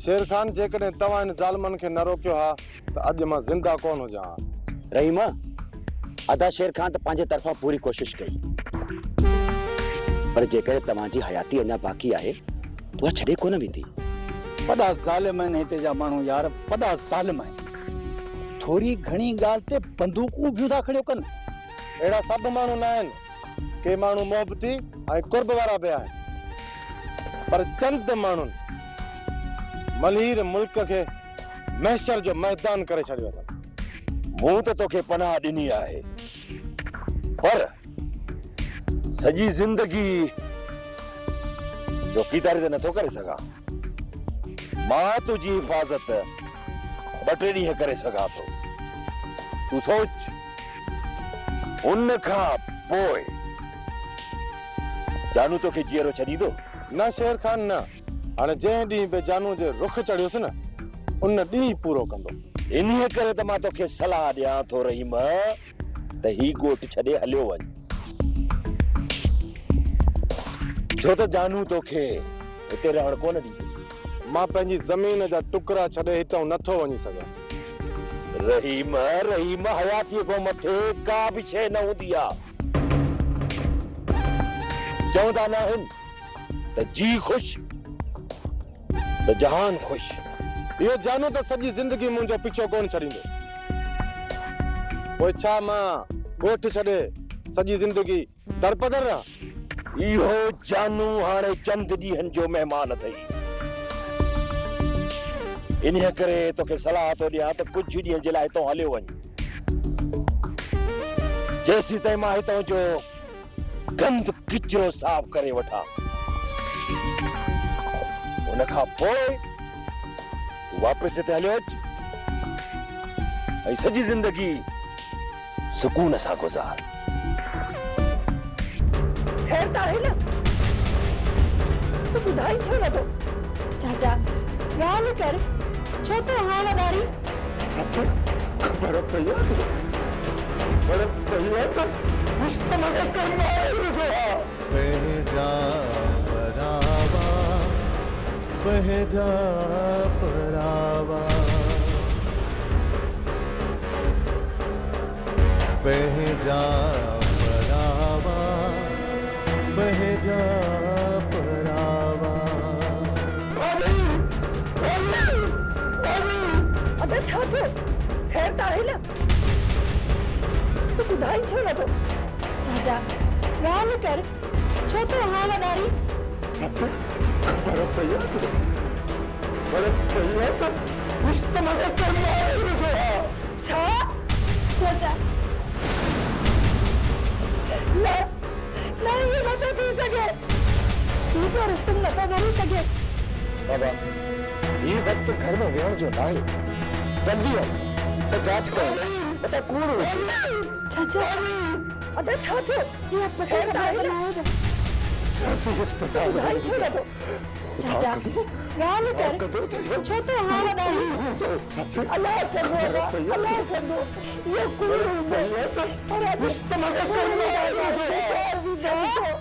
शेर खान जेकॾहिं तव्हां इन ज़ालिमनि खे न रोकियो हा त अॼु मां ज़िंदा कोन हुजां हा। रहीम, अदा शेर खान त पंहिंजे तरफ़ां पूरी कोशिश कई, पर जेकॾहिं तव्हांजी हयाती अञा बाक़ी आहे त उहा छॾे कोन वेंदी। वॾा ज़ालिम आहिनि हिते जा माण्हू यार, वॾा ज़ालिम आहिनि। थोरी घणी ॻाल्हि ते बंदूकूं उभियूं था खड़ियो कनि। अहिड़ा सभु माण्हू न आहिनि, के माण्हू मोहबती ऐं कुर्ब वारा बि आहिनि, पर चंद माण्हुनि मलीर मुल्क खे महशर जो मैदान करे छॾियो अथनि। मूं त तोखे पनाह ॾिनी आहे, पर सॼी ज़िंदगी चौकीदारी त नथो करे सघां। मां तुंहिंजी हिफाज़त ॿ टे ॾींहं करे सघां थो। तूं सोच, उन खां पोइ जानू तोखे जीअरो छॾींदो? न शेर खान न, हाणे जंहिं ॾींहुं बि जानू जे रुख चढ़ियोसि न, उन ॾींहुं पूरो कंदो। इन्हीअ करे त मां तोखे सलाह ॾियां थो रहीम, त ही ॻोठ छॾे हलियो वञ, छो त जानू तोखे हिते रहण कोन ॾींदो। मां पंहिंजी ज़मीन जा टुकड़ा छॾे हितां नथो वञी सघां। रहीम, रहीम, हयातीअ खां मथे का बि शइ न हूंदी आहे। चवंदा न आहिनि त जी ख़ुशि त जहान ख़ुशि। इहो जानू त सॼी ज़िंदगी मुंहिंजो पीछो कोन छॾींदो, पोइ छा मां ॻोठ छॾे सॼी ज़िंदगी दरपदर रहां? इहो जानू हाणे चंद ॾींहनि जो महिमान अथई, इन्हीअ करे तोखे सलाह थो ॾियां त कुझु ॾींहं जे लाइ हितां हलियो वञ, जेसीं ताईं मां हितां जो गंद किचरो साफ़ करे वठां। उन खां पोइ तूं वापसि हिते हलियो अच ऐं सॼी ज़िंदगी सुकून सां गुज़ार। ख़ैर त आहे न, तूं ॿुधाई छो नथो? चाचा ॻाल्हि कर, छो थो हाल ॾारी? ख़बर पई आहे, ख़बर पई आहे त मुस्तम खे कमाए विधो आहे। पंहिंजा परावा, पंहिंजा परावा, पंहिंजा परावा, पंहिंजा परावा। अदा छा थियो? ख़ैर त आहे न, तूं ॿुधाई छो नथो? चाचा ॻाल्हि कर, छो थो हाल ॾारी? ख़बर पई आहे, ख़बर पई आहे त मुस्तम खे कमाए विधो आहे। छा? चाचा न न, इहो नथो थी सघे। मुंहिंजो रुस्तम नथो मरी सघे। बाबा, ही वक़्तु घर में वेहण जो न आहे, जल्दी हल त जांच कयो, मतां कूड़ हुजे। चाचा अदा छा थियो? इहा पक्की ख़ैर त ख़बर आहे न, न झांसी अस्पताल ॿुधाई छो नथो? चाचा ॻाल्हि कर, छो थो हाल ॾारी? अलाह कंदो, अलाह कंदो, इहो कूड़ हूंदो। पर अॼु मुस्तम खे कमाए विधो आहे।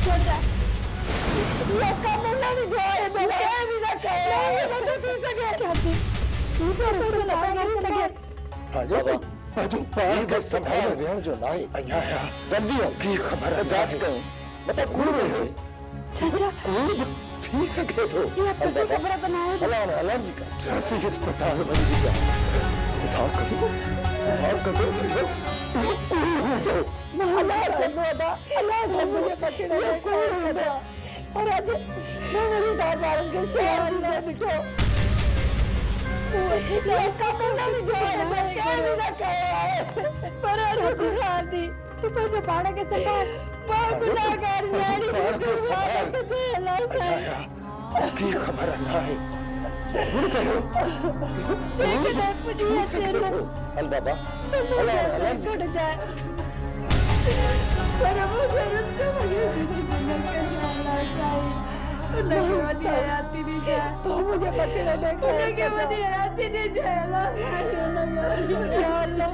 चाचा इहो कमु न विझो आहे, कंहिं बि न कयो आहे, नथो थी सघे। चाची मुंहिंजो रुस्तम नथो मरी सघे। बाबा, पंहिंजो पाण खे संभाल, वेहण जो न आहे, अञा आहियां, जल्दी हल की ख़बर त जांच कयूं, मतां कूड़ हुजे। चाचा कूड़ बि थी सघे थो। इहा पक्की ख़बर त न आहे। हलण हलण जी कर। झांसी अस्पताल वञी विया, उधार कंदो, उधार कंदो, इहो कूड़ हूंदो। अलाह कंदो अदा, अलाह कंदो, इहो कूड़ हूंदो। पर अॼु मां वरी तव्हां ॿारनि खे शहर बि न ॾिठो। इहो कमु न विझो आहे, कंहिं बि न कयो आहे। पर अॼु घुरां थी, तूं पंहिंजो पाण खे संभाल। मां गुनाहगार नियाणी पाण खे संभाल। अलाह साईं, की ख़बर न आहे, कूड़ कयो, जेकॾहिं पुॼी अचे न हल बाबा, त मुंहिंजो सर छुट जाए, पर मुंहिंजो रुस्तम खे कुझु बि न कजो अलाह साईं। उनखे वॾी हयाती ॾिजांइ, तूं मुंहिंजे बचड़े ॾे उनखे वॾी हयाती ॾिजांइ अलाह साईं। उनखे या अल्लाह,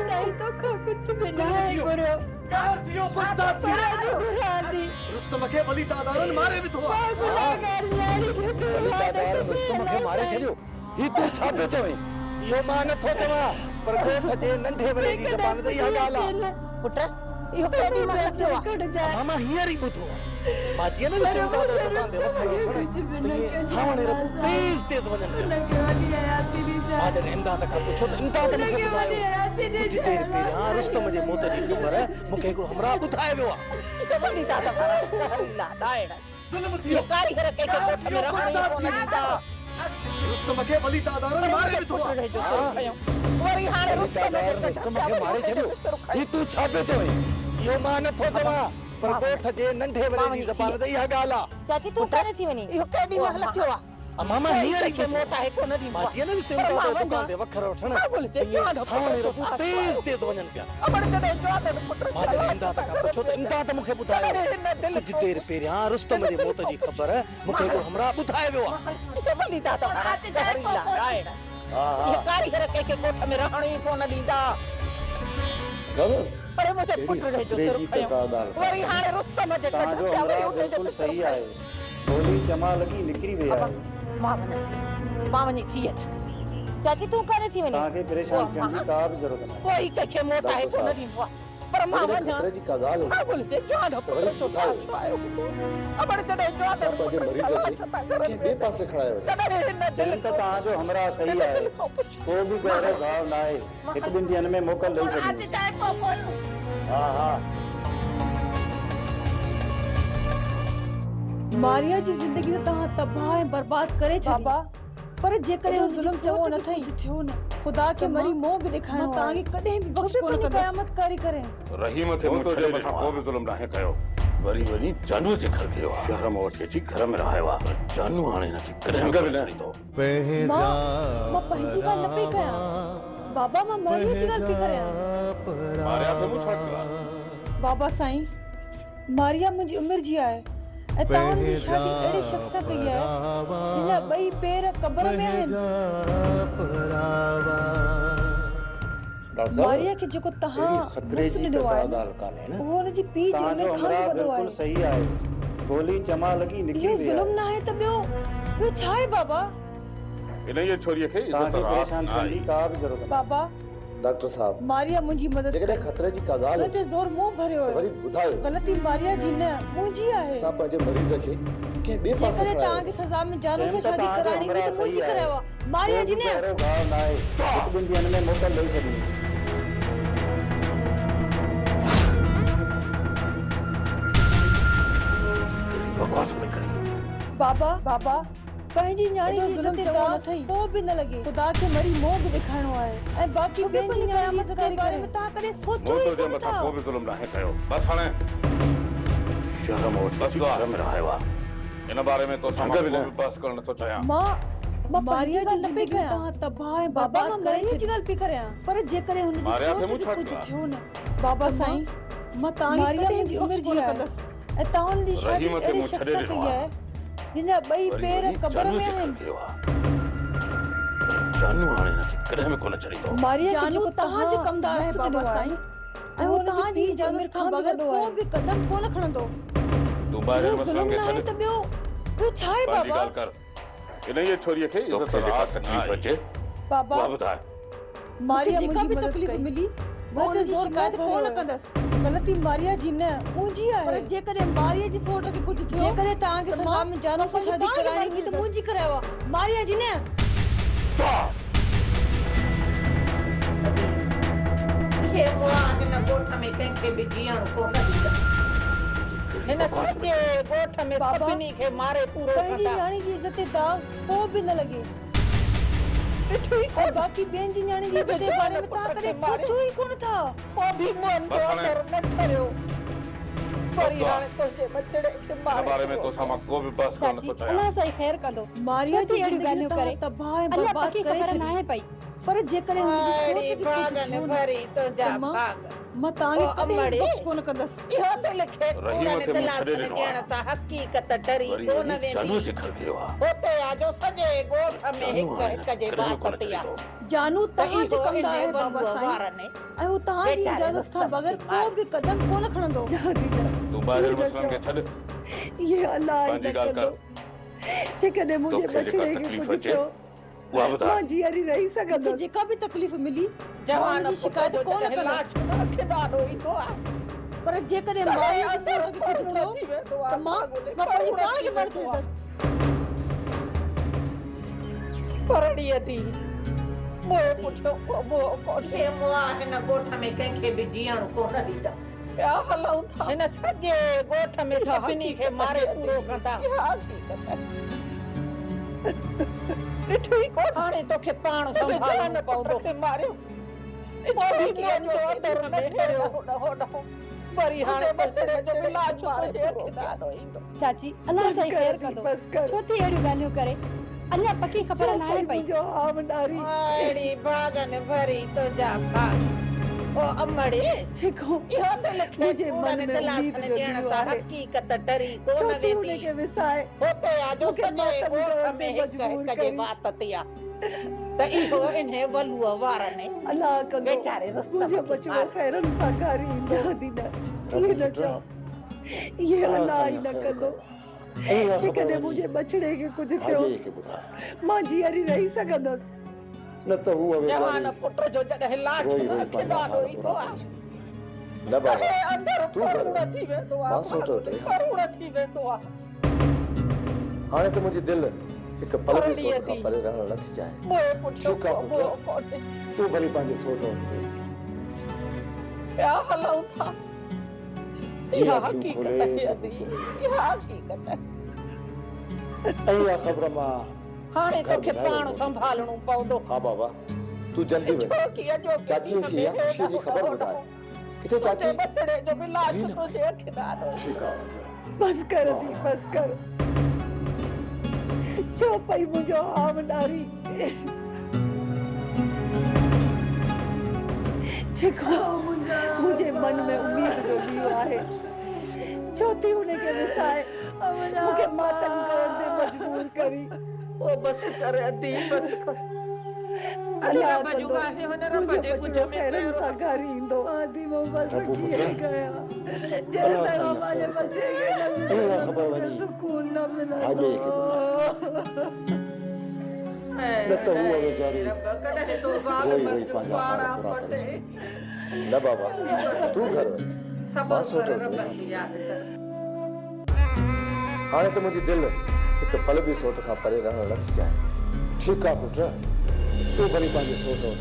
ताईं तो मूंखां कुझु बि नाहे घुरियो। रुस्तम खे वली दादारनि मारे विधो आहे। वली दादार रुस्तम खे मारे छॾियो। ही तूं छा पियो चवें? इहो मां नथो चवां, पर ॻोठ जे नंढे वॾे जी ज़बान ते इहा ॻाल्हि आहे। पुट, इहो केॾी महिल थियो आहे? मामा हींअर ई ॿुधो आहे। मां चई न दुकान ते वखर वठण त ईअं सावण रबू तेज़ तेज़ वञनि पिया। मां जॾहिं इमदाद खां पुछियो त इमदाद मूंखे ॿुधायो, कुझु देरि पहिरियां रुस्तम जे मौत जी ख़बर मूंखे हिकिड़ो हमराह ॿुधाए वियो आहे। वली दादा ॾाइण ज़ुल्म थियो, कारीगर कंहिंखे ॻोठ में रहण ई कोन ॾींदा। रुस्तम खे वली दादारनि मारे विधो आहे। वरी हाणे रुस्तम खे मारे छॾियो। ही तूं छा पियो चवें? इहो मां नथो चवां, पर ॻोठ जे नंढे वॾे जी ज़बान ते इहा ॻाल्हि आहे। चाची, तूं काॾे थी वञी? इहो केॾी महिल थियो आहे? मामा हींअर ई मौत आहे कोन ॾींदो। मां चई न दुकान ते वखर वठण त ईअं सावण रबू तेज़ तेज़ वञनि पिया। मां जॾहिं इमदाद खां पुछियो त इमदाद मूंखे ॿुधायो, कुझु देरि पहिरियां रुस्तम जे मौत जी ख़बर मूंखे हिकिड़ो हमराह ॿुधाए वियो आहे। कारीगर कंहिंखे ॻोठ में रहण ई कोन ॾींदा। पर मुंहिंजे पुट जो सिर खयो, वरी हाणे रुस्तम जे तव्हांजो हमराह बिल्कुलु सही आहे। गोली चमा लॻी निकिरी वई आहे। मां वञा थी, मां वञी थी अचां। चाची, तूं काॾे थी वञी? तव्हांखे परेशान थियण जी का बि ज़रूरत नाहे। कोई कंहिंखे मोट आहे कोन ॾींदो आहे, पर मां वञा। ख़तरे जी का ॻाल्हि हुजे पंहिंजे मरीज़ खे कंहिं ॿिए पासे खणाए वञे। चइनि त तव्हांजो हमराह सही आहे, को बि गहरो घाव नाहे। हिकु ॿिनि ॾींहंनि में मोकल ॾेई छॾींदुसि। हा हा। मारिया जी ज़िंदगी त तव्हां तबाह ऐं बर्बाद करे छॾी बाबा, पर जेकॾहिं उहो ज़ुल्म चङो न थई थियो न, खुदा खे मरी मुंहुं बि ॾेखारिणो आहे। तव्हांखे कॾहिं बि बख़्श कोन कंदसि। क़यामत कारी करे रहीम खे मूं छॾे मथां को बि ज़ुल्म नाहे कयो। वरी वञी जानूअ जे घर घिरियो आहे, शहर मां वठी अची घर में रहायो आहे। जानू हाणे हिन खे कॾहिं बि कोन छॾींदो। मां पंहिंजी ॻाल्हि न पई कयां बाबा, मां मारिया जी ॻाल्हि पई करियां। मारिया खे मूं छा कयो आहे? बाबा साईं, मारिया मुंहिंजी उमिरि जी आहे ऐं तव्हां हुनजी शादी अहिड़े शख़्स सां कई आहे जंहिंजा ॿई पेर क़बर में आहिनि। मारिया खे जेको तव्हां ख़तरे जी ॾिनो आहे उहो हुनजी पीउ जी उमिरि खां बि वॾो आहे। बिल्कुलु सही आहे। गोली चमा लॻी निकिरी इहो वई ज़ुल्म आहे। न आहे त ॿियो ॿियो छा आहे बाबा? इन छोरीअ खे इज़त तव्हांखे रास परेशान न थियण आई। जी का बि ज़रूरत नाहे। बाबा, डॉक्टर साहब, मारिया मुंहिंजी मदद जेकॾहिं ख़तरे जी का ॻाल्हि हुन ते ज़ोर मूं भरियो त वरी ॿुधायो। ग़लती मारिया जी न मुंहिंजी आहे। असां पंहिंजे मरीज़ खे कंहिं ॿिए पासे जेकॾहिं खणाए तव्हांखे सज़ा में जानू चइनि सां त शादी तव्हांजो कराइणी हुई हमराह त सही मुंहिंजी आहे, करायो आहे, मारिया को जी बि न। गहरो घाव नाहे। हिकु ॿिनि ॾींहंनि में मोकल ॾेई छॾींदुसि। बकवास पई करी। बाबा, बाबा पंहिंजी न्याणी जी ज़ुल्म चङो न थई पोइ बि न लॻे। खुदा खे मरी मुंहुं बि ॾेखारिणो आहे ऐं बाक़ी ॿियनि जी न्याणी जी बारे में तव्हां कॾहिं सोचियो मूं ई तुंहिंजे कोन मथां था। को बि ज़ुल्म नाहे कयो। बसि हाणे शहर मां वठी अची घर में रहायो आहे। इन बारे में तोसां मां को बि बहस करणु नथो चाहियां। मां मां मारिया जी ज़िंदगी तव्हां तबाह ऐं बर्बाद करे छॾी। ॻाल्हि पई करियां, पर जेकॾहिं हुनजी मारिया खे मूं सोच छा खे कुझु कयो आहे? थियो न बाबा साईं, मां तव्हांखे मारिया कॾहिं मुंहिंजी बि उमिरि बख़्श जी कोन आहे कंदसि ऐं तव्हां हुनजी शादी रहीम खे अहिड़े मूं शख़्स छॾे सां ॾिनो कई आहे। आहे जंहिंजा ॿई वरी पेर वञी क़बर जानूअ में जे घर आहिनि। घिरियो आहे। जानू हाणे हिन खे कॾहिं बि कोन छॾींदो। मारिया खे जानू जेको तव्हांजो कमदार आहे मुड़ुसु बाबा ॾिनो आहे, साईं, ऐं उहो हू हुनजी तव्हांजी पीउ जी इजाज़त उमिरि खां खां बि बग़ैर वॾो को आहे। बि कदम कोन खणंदो। तूं ॿाहिरि इहो मसइलनि ज़ुल्म खे न आहे छॾ, त ॿियो ॿियो छा आहे पंहिंजी बाबा? ॻाल्हि कर। इन छोरीअ खे इज़त जेका तकलीफ़ अचे बाबा, उहा ॿुधाए। मारिया मूंखे जेका मुंहिंजी बि मदद तकलीफ़ कई, मिली, मां मां हुनजी हुनजी शिकायत शिकायत कोन कोन कंदसि। ग़लती मारिया जी न मुंहिंजी आहे। पर जेकॾहिं मारिया जी सोट खे कुझु थियो, जेकॾहिं तव्हांखे त सज़ा मां में जानू सां पंहिंजी शादी पाण खे कराइणी मारी हुई त छॾींदसि। मुंहिंजी करायो आहे, मारिया जी न। इहे मुआ हिन ॻोठ में कंहिंखे बि जीअणु कोन ॾींदा। हिन सॼे ॻोठ में सभिनी खे मारे पूरो पंहिंजी कंदा। न्याणी जी इज़त ते दाग़ पोइ बि न लॻे ऐं बाक़ी ॿियनि जी न्याणी जी इज़त जे बारे में तव्हां कॾहिं सोचियो ई कोन था। पोइ बि मुंहं बसि हाणे। अंदरि न ठरियो। वरी दुआ। हाणे तुंहिंजे बचड़े खे इन मारे बारे में तोसां मां को बि बहस करणु चाची, नथो चाहियां। अलाह साईं ख़ैर कंदो। मारिया छो थी जी अहिड़ियूं ज़िंदगी ॻाल्हियूं तव्हां करे? तबाह ऐं अञा बर्बाद पकी करे ख़बर छॾी, नाहे पई। पर जेकॾहिं हुनजी अड़ी सोच खे कुझु भाॻनि थियो न भरी तुंहिंजा त मां भाॻ। मां तव्हांखे ओ कॾहिं अमड़े, बख़्श कोन कंदसि। इहो दिलि खे रहीम कूड़नि खे मूं छॾे दिलासनि ॾिनो ॾियण आहे। सां हक़ीक़त डरी वरी कोन वञी जानूअ वेंदी। जे घर घिरियो आहे। हुते आहे जो सॼे ॻोठ में जानू हिकु हाणे हिक हिनखे जे कॾहिं बि वात कोन ते आहे। छॾींदो। جانو توهان جو ڪمدار آهي بابا سائين ۽ هو توهان جي اجازت کان بغير ڪو به قدم ڪونه کڻندو. تون ٻاهرين مسئلن کي ڇڏ. پنهنجي ڳالهه ڪر. توکي جيڪا تڪليف اچي اها ٻڌاء. مون کي جيڪا به تڪليف ملي مان ان جي شڪايت ڪونه ڪندس. پر جيڪڏهن مارئيء جي سوٽ کي ڪجهه ٿيو ته مان مان پنهنجي پاڻ کي ماري ڇڏيندس. پرڙي ادي، موء پٺيو ڪو موهه ڪونهي. اهي مئا هن ڳوٺ ۾ ڪنهن کي به جيئڻ ڪونه ڏيندا. پيا هلون ٿا. هن سڄي ڳوٺ ۾ سڀني کي ماري پورو ڪندا. اها حقيقت آهي. ڏٺو ئي ڪونه. هاڻي توکي پاڻ سنڀالڻو پوندو. کي ماريو. جو اندر نه ٺهيو. وري هاڻي ٻچڙي جو به لاش تنهنجي اکين آڏو ايندو. چاچي، الله سائين خير ڪندو. ڇو ٿي اهڙيون ڳالهيون ڪري؟ اڃا پڪي خبر ناهي پئي. اهڙي ڀاڳن ڀري تنهنجا ڀاڳ. او امڙي، اهو دل کي ڪوڙن دلاسن ڏيڻ سان حقيقت ٽري ڪونه ويندي. هتي آ جو سڄي ڳوٺ ۾ هڪ هڪ جي وات تي آ ته اهو انهي ولوء وارن ويچاري رستم کي ماريو. الله سائين خير ڪندو. اها خبر وڃي ڀاڄائيء کي ٻڌاء. نه ته هوء ويچاري روئي روئي پنهنجا حال پورا ڪري ڇڏيندي. نه بابا، تون گهر وڃ، مان سوٽ وٽ ويهان ٿو. هاڻي ته منهنجي دل هڪ پل به سوٽ کان پري رهڻ نٿي چاهي. ٺيڪ آ پٽ، تون ڀلي پنهنجي سوٽ وٽ ويهه. جي اکيون کولي ته هو توکي ڏسي. ۽ اها خبر مان گهر ٻڌائي ويو هوس. ها بابا، تون جلدي وڃ، چاچيء کي اها خوشيء جي خبر ٻڌاء. ڪٿي چاچي مري نه پئي. ٺيڪ آ پٽ. بس ڪر ادي، بس ڪر. ڇو پئي منهنجو هانء ڏارين. جيڪو منهنجي من ۾ اميد جو ڏيئو آهي، ڇو ٿي ان کي وسائي مون کي ماتم ڪرڻ تي مجبور ڪرين. او بس ڪر ادي، بس ڪر. الله ڪندو منهنجو ٻچڙو خيرن سان گهر ايندو. ادي مان بس ڪيئن ڪيان، جيستائين مان پنهنجي ٻچي کي نه ڏسندس مون کي سڪون نه ملندو. نه ته هوء ويچاري روئي روئي پنهنجا حال پورا ڪري ڇڏيندي. نه بابا، تون گهر وڃ، مان سوٽ وٽ ويهان ٿو. هاڻي ته منهنجي دل هڪ پل به سوٽ کان پري رهڻ نٿي چاهي. ٺيڪ آ پٽ، تون ڀلي پنهنجي سوٽ وٽ ويهه.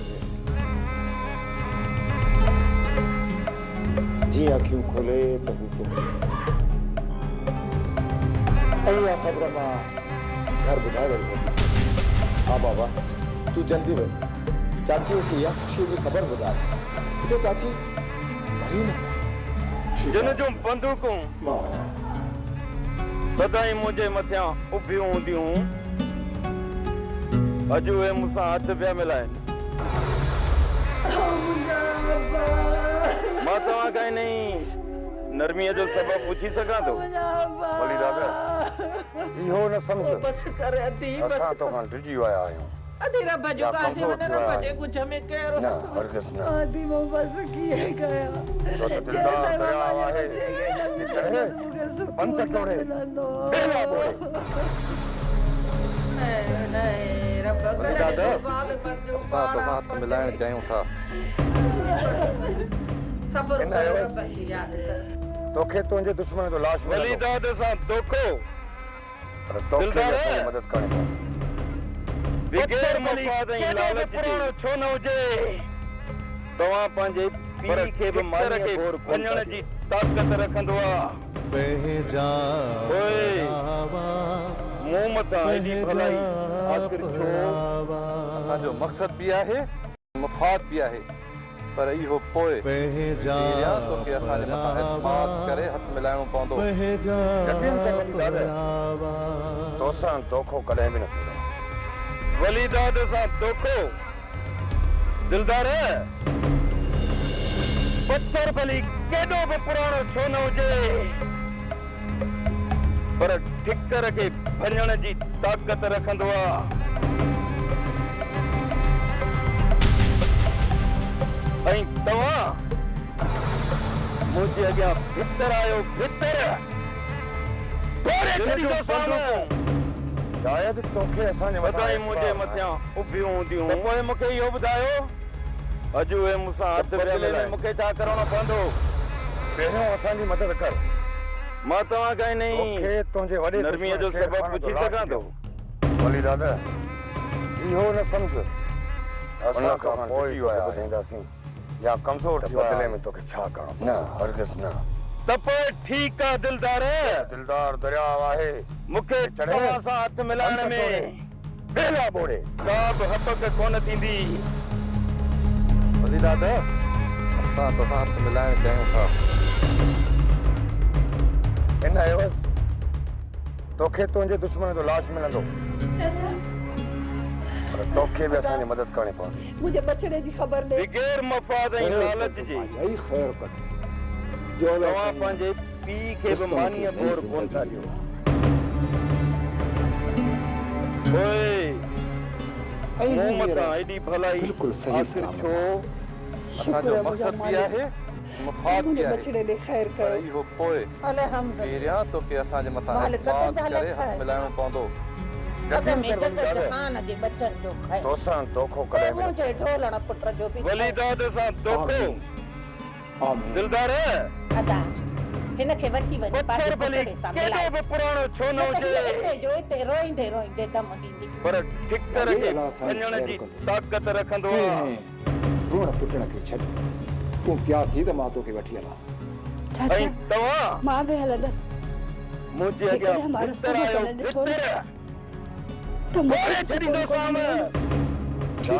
جيئن اکيون کولي ته هو توکي ڏسي. ۽ اها خبر مان گهر ٻڌائي وري موٽي اچ. ها بابا، تون جلدي وڃ، چاچيء کي اها خوشيء جي خبر ٻڌاء. ڪٿي چاچي مري نه پئي. ٺيڪ جن آ. جون بندوقون مان وڃان ٿو. سدائين منهنجي مٿيان اڀيون هونديون هيون، اڄ اهي مون سان هٿ پيا ملائن. مان توهان کان انهي نرميء جو سبب پڇي سگهان ٿو؟ ولي دادا، اهو نه سمجهه ته اسان توکان ڊڄي ويا آهيون يا ڪمزور ٿي ويا آهيون. نه، هرگز نه. ڇو ته دلدار درياء آهي، جي چڙهي ته بند ٽوڙي، ٻيلا ٻوڙي. ولي دادا، اسان توسان هٿ ملائڻ چاهيون ٿا. ان عيوض توکي تنهنجي دشمن جو لاش ملندو. ولي داد سان دوکو. پر توکي به دلدار! اسان جي مدد ڪرڻي پوندي. بغير مفاد ۽ لالچ جي پراڻو ڇو نه هجي، توهان پنهنجي پيء کي به مانيء ڀور ڀڃڻ جي طاقت رکندو آ. پوء مون مٿان ايڏي ڀلائي آخر ڇو؟ اسان جو مقصد به آهي ۽ مفاد به آهي، پر اهو پوء. پهريان توکي اسان جي مٿان اعتماد ڪري هٿ ملائڻو پوندو. يقين ڪر ولي داد، توسان دوکو ڪڏهن به نه ٿيندو. ولي داد سان دوکو، دلدار! پٿر ڀلي ڪيڏو به پراڻو ڇو نه هجي، پر ٺڪر کي ڀڃڻ جي طاقت رکندو آ. ۽ توهان منهنجي اڳيان ڀتر آهيو، ڀتر! ٽوڙي ڇڏيندوسانو. شايد توکي اسان جي مٿان سدائين منهنجي اعتبار ناهي. مٿيان اڀيون هونديون هيون. ته پوء مون کي اهو ٻڌايو، اڄ اهي مون سان هٿ پيا ملائن. بدلي ۾ مون کي ڇا ڪرڻو پوندو؟ پهريون اسان جي مدد ڪر. مان توهان کان انهي توکي تنهنجي وڏي نرميء دشمن جو شير سبب خان جو پڇي لاش سگهان ٿو؟ ڏيان. ولي دادا، اهو نه سمجهه ته اسان توکان پوء ئي توکي ٻڌائينداسين يا ڪمزور ٿي ويا بدلي ۾ توکي ڇا ڪرڻو پوندو. نه، هرگز نه. ته پوء ٺيڪ آ دلدار. دلدار درياء آهي. مون کي توهان سان هٿ ملائڻ ۾. ٻيلا ٻوڙي. ڪا به هٻڪ ڪونه ٿيندي. ولي دادا، اسان توسان هٿ ملائڻ چاهيون ٿا. ان عيوض توکي تنهنجي دشمن جو لاش ملندو. چاچا. پر توکي به اسان جي مدد ڪرڻي پوندي. منهنجي ٻچڙي جي خبر ڏي. بغير مفاد ۽ لالچ جي. اي خير ڪڍ. جو الله توهان سائين پنهنجي پيء کي به رستم کي مانيء نئين ڀور ڪونه زندگي ٿا ڏني ڏيو. آهي. پوء ۽ مون هو هينئر مٿان ايڏي ڀلائي بلڪل صحيح آخر سلامت ڇو؟ آهي. اسان جو مقصد به آهي مفاد به آهي پر اهو پوء پهريان توکي اسان جي مٿان اعتماد ڪري هٿ ملائڻو پوندو. توسان دوکو ڪڏهن به نه ٿيندو. ولي داد سان دوکو؟ دلدار! پٿر ڀلي ڪيڏو به پراڻو ڇو نه هجي، پر ٺڪر اڙي کي الله سائين ڀڃڻ خير جي ڪندو. طاقت رکندو تون آ. ائين روئڻ پٽڻ کي ڇڏ. تون تيار ٿي ته مان توکي وٺي هلان. چاچا، ۽ توهان مان به هلندس. منهنجي جيڪڏهن اڳيان مان ڀتر رستم کي آهيو، نه ڏٺو نه ڀتر! ته مون کي ٽوڙي به سڪون ڪونه ڇڏيندوسانو. ملندو. ٺيڪ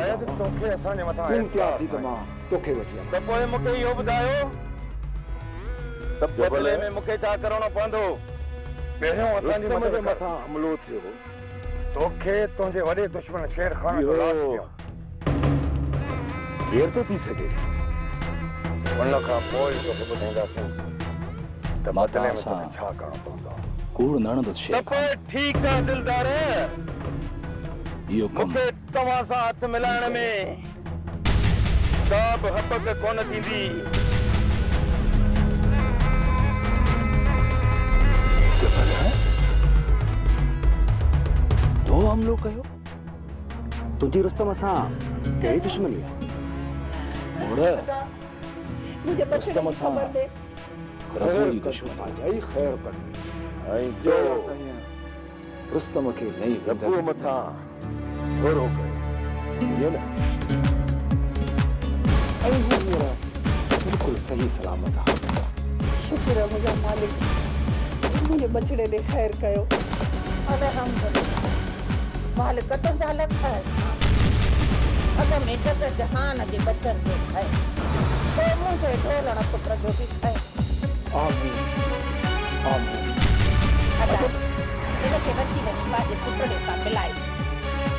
آ مان. تون تيار ٿي ته مان توکي وٺي هلان. ته پوء مون کي اهو ٻڌايو ته بدلي ۾ مون کي ڇا ڪرڻو پوندو؟ پهريون اسان جي رستم مدد جي ڪر. مٿان حملو ٿيو. توکي تنهنجي وڏي دشمن شير خان جو لاش اهو ڏيون. ڪير ٿو ٿي سگهي؟ ان کان پوء ئي توکي ٻڌائينداسين ته مان بدلي توهان ۾ توکي سان ڇا ڪرڻو پوندو. ڪوڙ نه هڻندس ته شير پوء خان. ٺيڪ آ دلدار. اهو مون ڪم کي توهان سان هٿ ملائڻ ۾ ڪا به هٻڪ ڪونه ٿيندي. تو حملو ڪيو؟ تنهنجي رستم سان ڪهڙي دشمني آهي؟ موڙ، رستم سان ربو جي دشمني آهي. اي خير ڪڍ. ۽ جو جو الله سائين رستم کي نئين ربوء زندگي مٿان ٿورو ڪيو. ائين نه؟ ۽ هو هينئر بلڪل صحيح سلامت آهي. شڪر آ منهنجا مالڪ جو منهنجي ٻچڙي ڏي خير ڪيو. الحمدلله مالڪ تنهنجا لک احسان اڳ ۾ جڳ جهان جي ٻچن جو خير پوء منهنجي ڍولڻ پٽ جو به خير. آمين آمين. ادا هن کي وٺي وڃي پنهنجي پٽڙي سان ملائيس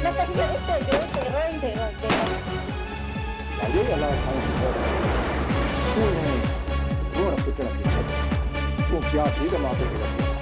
نه ته هيء اتي جو اتي روئيندي روئيندي مرندي. لاڙي الله سائين خير ڪندو. تون ائين روئڻ پٽڻ کي ڇڏ. تون تيار ٿي ته مان توکي وٺي هلان.